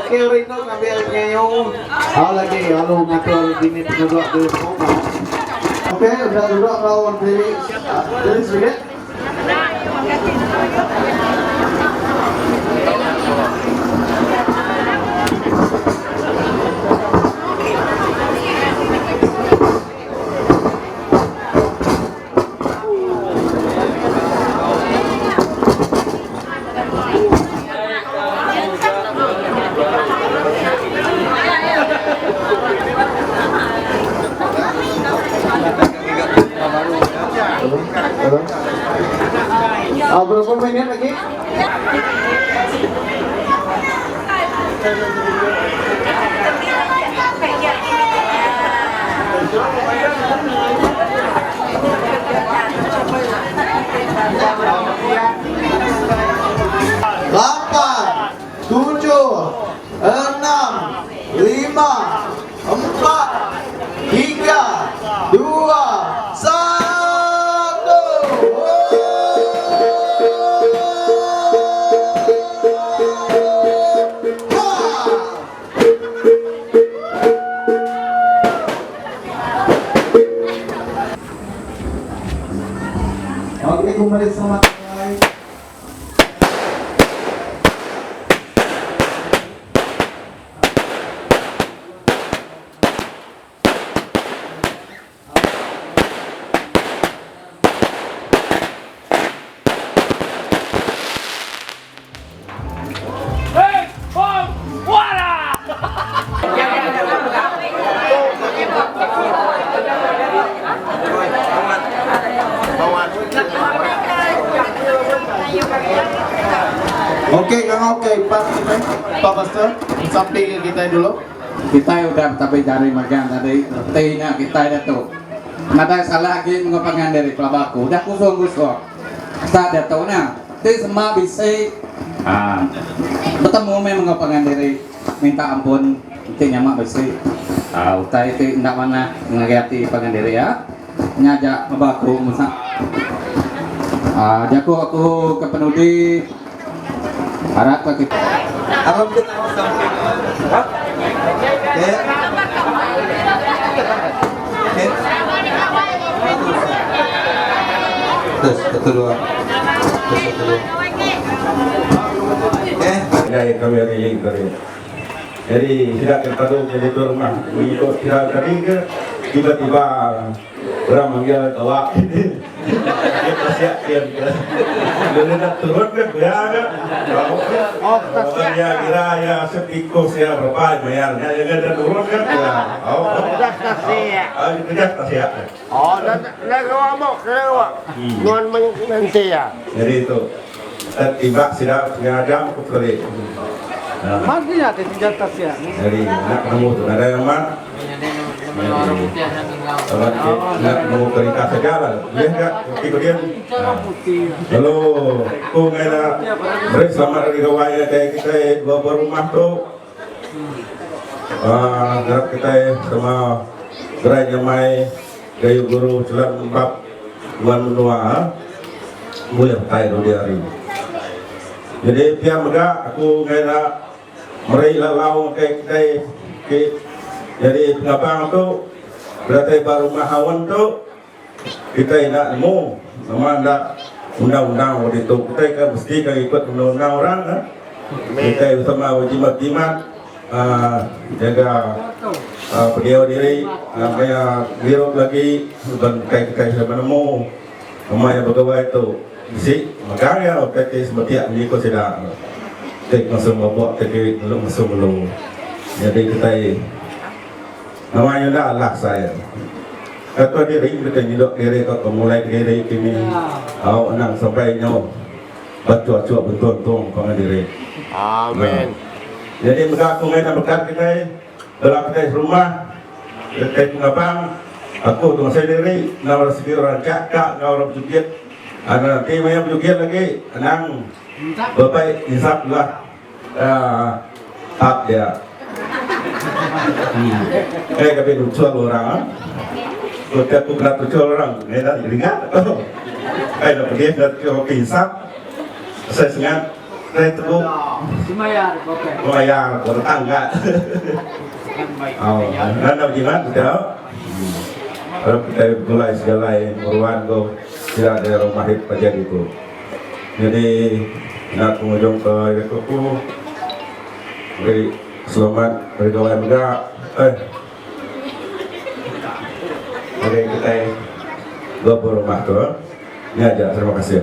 Okey rindu ngambil ngeyu lagi lalu ngatur dini penuduk diri empu. Okey udah duduk enggau diri diri sebilik. Ah, berapa minit lagi? Lapan, tujuh, enam, lima, empat, tiga, dua, satu. Okey ngangau ke ipar kitai Pak Pastor besampi ke kitai dulu. Kitai udah betabi jari magang tadi reti nya kitai diatu nadai salah agi mengau pangan diri pelaba aku udah kusung-kusung start diatu nya ti sema bisi aaa betemu meh mengau pangan diri minta ampun enti nyama bisi aaa utai ti enda manah ngagai ati pangan diri aa nya aja pelaba aku musa aaa jaku aku ke penudi. Arap ka kita. Aram ke tau sampai Ha? Okay. Okay. Terus, satu dua. Terus, satu dua. Okay. Ngagai kami ari link tadi. Jadi sida ke padu jadi tuan rumah mengikut sida tadi ke tiba-tiba Orang manggil gawa Dia tasik kian ke. Lalu nak turun ke kuya ke. Oh, tasik. Dia kira ya setikus ya berapa bayar nya jangan dia turun ke kuya. Oh. Udah tasik. Ah, udah tasik. Oh, dah dah gawa mo, dah gawa. Nuan nanti ya. Jadi itu tiba sida setengah jam aku sekali. Masih ada tinggal tasik. Jadi nak nemu tu nadai amat. Laban ti enda nemu perintah saja lah. Ulih ga ti ku din. Lalu ku ngai ila meri selamat hari gawai ngagai kitai ba rumah tu. Aaa ngarap kitai sama gerai nyamai gayu guru chelap lembap nguan menua bulih utai dudi hari. Jadi pia mega aku ngai ila Meri lalau ngagai kitai ti nyadi pengabang tu datai ba rumah aun tu kitai enda nemu nama enda undang-undang ba ditu kitai ka mesti ka ngikut undang-undang orang ka kitai sama bejimat-jimat aaa jaga aaa pendiau diri maya ngirup lagi laban ukai kitai sama nemu nama iya begawai tu. Bisi mega iya utai ti semetik munyi ku sida ti ngasuh mabuk ti diri lalu ngasuh ngelu. Nyadi kitai nama iya enda alah sai. Kata diri kitai nyidok diri tauka mulai kediri kini au anang sampai nyau bachuk-achuk bentung-entung pangan diri. Amen. Nyadi mega aku ngagai bekat kitai bala kitai serumah kitai pengabang aku tu ngasai diri enggau orang sigi orang rancak ka enggau orang bejugit. Anang enti maya bejugit agi anang bebai insap lah tap dia. Eh kami nuchul orang. Ku ti aku kena tuchul orang eh enda ringat aku. Eh enda pedih enda tuchul insap. Asai sengat dai tebu. Bemayar ko tetangga. Au enda bejimat kita. Arap kitai begulai sejalai meruan enggau sida da rumah ri panjai ditu. Nyadi enda pengujung ke jaku aku meri selamat ari gawai mega eh ngagai kitai ba rumah tu. Nya aja terima kasih.